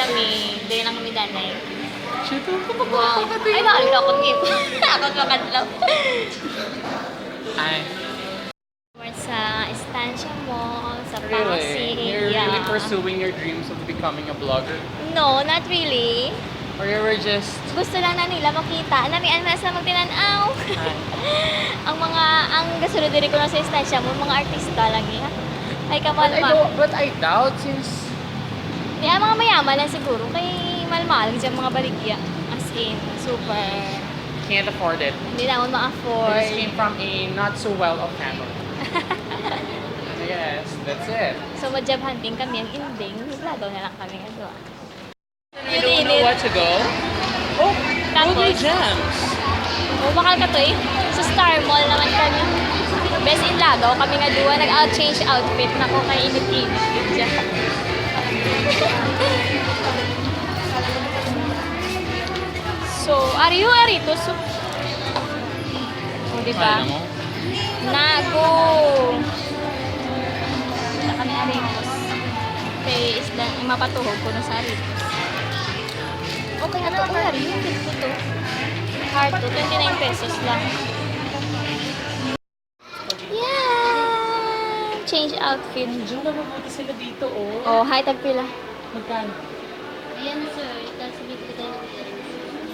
kami. Dili lang kami danay. Shit, Wow. Ay, mahal ka akong ngipon. Ako makadlaw. Ay, Sa estancia mo, sa really? Pasig. You're Yeah. really pursuing your dreams of becoming a blogger? No, not really. Or you were just... Gusto lang na nila makita. Namian man sa magtinanaw. Ay. Ang mga, ang gasunod diri ko na sa estancia mo, mga artista lang eh. Ay, But I kamalma. don't, but I doubt since Di, ang mga mayaman lang siguro. Kay malmahal dyan mga baligya. As in, super. Can't afford it. Hindi naman I ma-afford. just came from a not so well-off family. Yes, that's it. So, mag-job hunting kami. Ang ending, naglagaw na lang kami nga doon. We don't know what to go. Oh, Tapos? Ruby Gems. Oh, bakal ka to eh. Sa Star Mall naman kami. Best in Lagaw, kami nga duwa, nag-out-change outfit na ko kay init-init. Dyan. So, are you arito? So, oh, di ba? Ano mo? Nago! Punta kami Aritos. Kay isla, mapatuhog ko na sa Aritos. Okay na to. Uy, Ari, yung ko to. Hard to. 29 pesos lang. Yeah! Change outfit. Diyan nabubuti sila dito, oh. Oh, hi, tagpila. Magkano? Ayan sir, tapos bibili tayo ng earrings.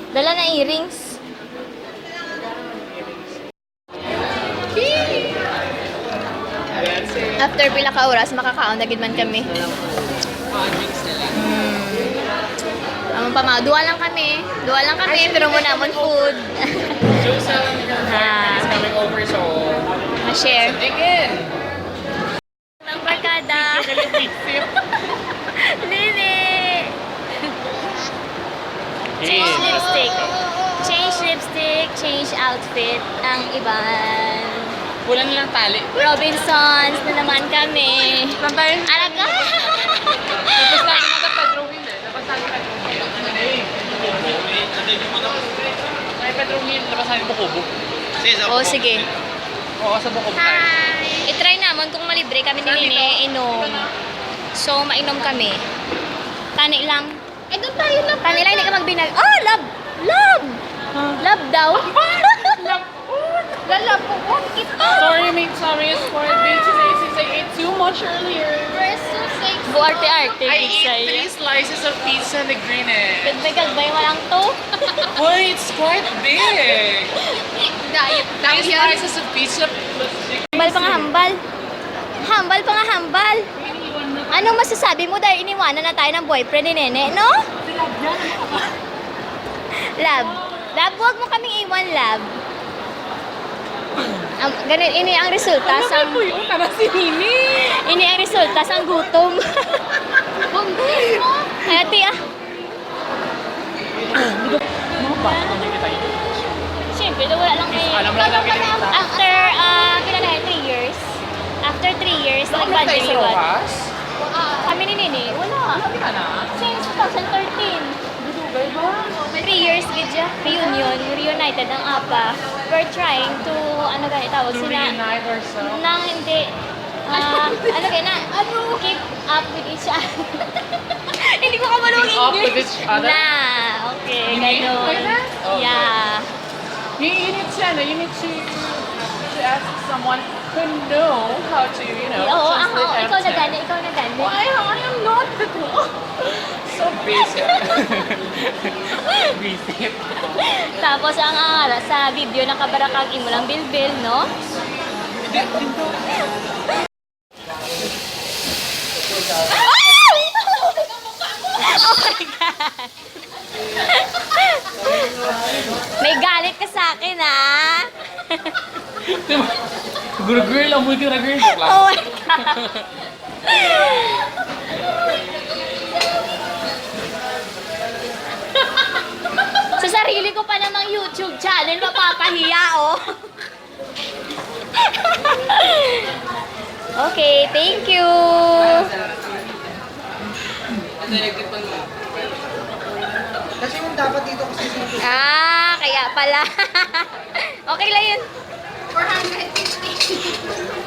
Dala na earrings. That's it. After pila ka oras, makakaon na gid man kami. Ah, drinks na lang. Among pa mga, duwa lang kami. Duwa lang kami, pero muna amon food. Joseph and her boyfriend is coming over, so Ma-share. dig in! Ang barkada. Lili! Change lipstick. Change lipstick, change outfit. Ang iban. Wala nilang tali. Robinsons na naman kami. Saan tayo? Alaga! Tapos natin mga Pedro Hill eh. Tapos natin Pedro Hill. Ay, Pedro Hill. Labas natin Bukubo. Oh, sige. Oo, sa Bukubo tayo. I-try naman kung malibre kami ni Nene, inom. So, mainom kami. Tani lang. Ay, doon tayo na. Tani lang, hindi ka magbinag. Oh, love! Love! Love daw. Lalapuon kita. Sorry, mate. Sorry, it's quite big today since I ate too much earlier. We're so sexy. Buarte-arte. I ate three slices of pizza and the green egg. Gagbay-gagbay walang to. Wait, it's quite big. Diet daw Three yan. slices of pizza plus chicken. Hambal pa nga hambal. Hambal pa nga hambal. Anong masasabi mo dahil iniwanan na tayo ng boyfriend ni Nene, no? Love. Love, huwag mo kaming iwan, love. Ang, ganun, ini ang resulta sa Ano yun? Tama si Nini. ini ang resulta sa gutom. Buntis mo. Ay, ate, ah. Mga bata kung hindi tayo. Siyempre, wala lang eh. Alam lang namin kita. After, pila na 3 years. After 3 years, Tayo nag-budget sa liwat. Rojas? Kami ni Nene, wala. Hindi ka na? Since 2013. Dudugay ba? 3 years gidya, reunion, reunited ang APA. We're trying to, ano gani tawag To sila? reunite ourselves. Nang hindi, ah, ano kaya na, keep up with each other. Hindi ko kamalong Keep up English. with each other? Na, okay, You mean ganun. like that? Oh, Yeah. You need to, ano, you need to ask someone who know how to Oo, ako, translate ikaw na accent. gani, ikaw na gani. Why? I am not the So basic. Basic. Tapos ang angara sa video nakabarakag imo lang bilbil, no? Oh my God! May galit ka sa akin, ah! Girl, girl, amoy ka na girl. Oh my God! Sa sarili ko pa namang YouTube channel, mapapahiya, oh. Okay, thank you. Kasi yung dapat dito kasi Ah, kaya pala. Okay lang yun. 450.